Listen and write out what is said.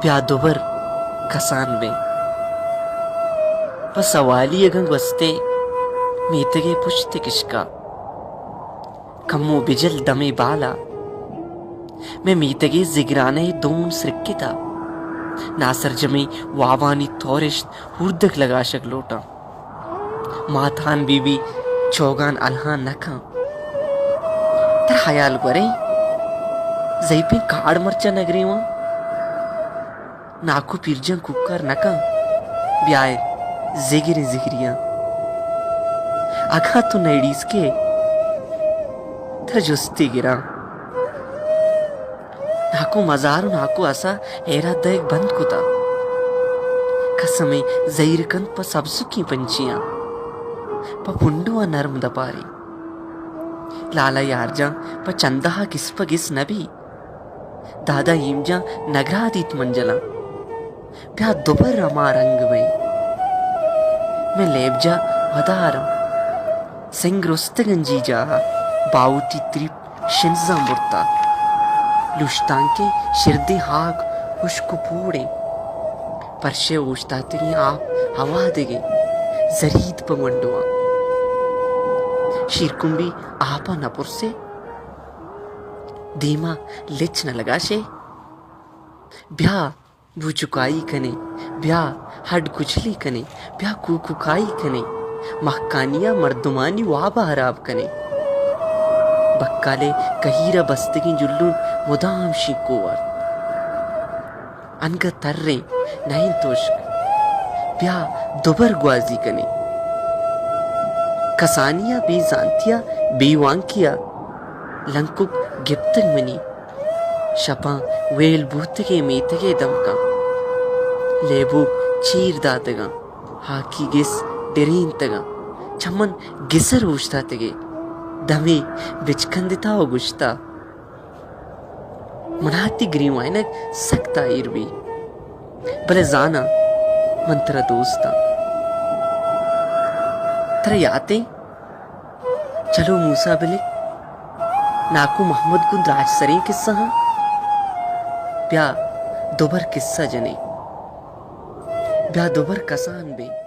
بیا دوبر کسان بیں۔ پہ سوالی اگاں گوستے میتگے پشت کشکا۔ کمو بجل دمے بالا۔ مئے میتگے زگرانہ دون سرکتا۔ ناسرجمیں وابانی تورشت ہوردک لگاشگ لوٹاں۔ ماتان بی بی چوگان الہان نہ کن۔ ترا ہیال گوریں، زیپیں کاڑ مرچا نگریواں۔ ناکو پیرجان کوکار نہ کن۔ بیائے زگریں زگریاں۔ اگاں تو نہ ایڑیس کے، ترا جستے گراں۔ ناکو مزار و ناکو اسا ہیرات دئیگ بند کتا۔ کسمیں زہیر کنت پہ سبزکیں پنچیاں، پہ پنڈواں نرم دپاریں۔ لالا یارجان پہ چندہا گس پہ گس نہ بی۔ دادا ہیمجان نگرا دیت منجلاں۔ بیا دوبر ہما رنگ بئیں۔ مئے لیبجاہ وداراں۔ سنگ رستگاں جی جاہا، باہوٹی تریپ شنزاں برتا۔ لوشتانکیں شردیں ہاک ہشک و پوڑیں۔ پرشے اوشتاتگیں آپ ہوادگیں، زرید پہ گونڈواں۔ شیرکنبی آپا نہ پرسے، دیما لچ نہ لگاشے۔ بیا بوچکائی کنیں، بیا ہڈ کچلی کنیں، بیا کوکوکائی کنیں، مہکانی ء مردمانی واب ء ہراب کنیں۔ بکال ء کہیر ء بستگیں جلون مدام شینکو وارت۔ انگت تریں نہ انت ہشک۔ بیا دوبر گوازی کنیں۔ کسانی ء بے زانتی ء بے وانکی ء لنکک گپتگ منی۔ شپاں ویل بوتگیں میتگے دمکاں۔ لیبوک چیر داتگاں۔ ہاکی گس ڈرینتگاں۔ چہ من گسر اوشتاتگے۔ دمے بچکندتا و گوشتا، منا تئی گریوائینگ سک تاہیر بی، بلے زاناں من ترا دوست آں۔ ترا یاتیں؟ چلو موسیٰ بلے، ناکو محمد گوں دراج سریں قصہ ہاں۔ بیا دوبر قصہ جنیں، بیا دوبر کسان بیں۔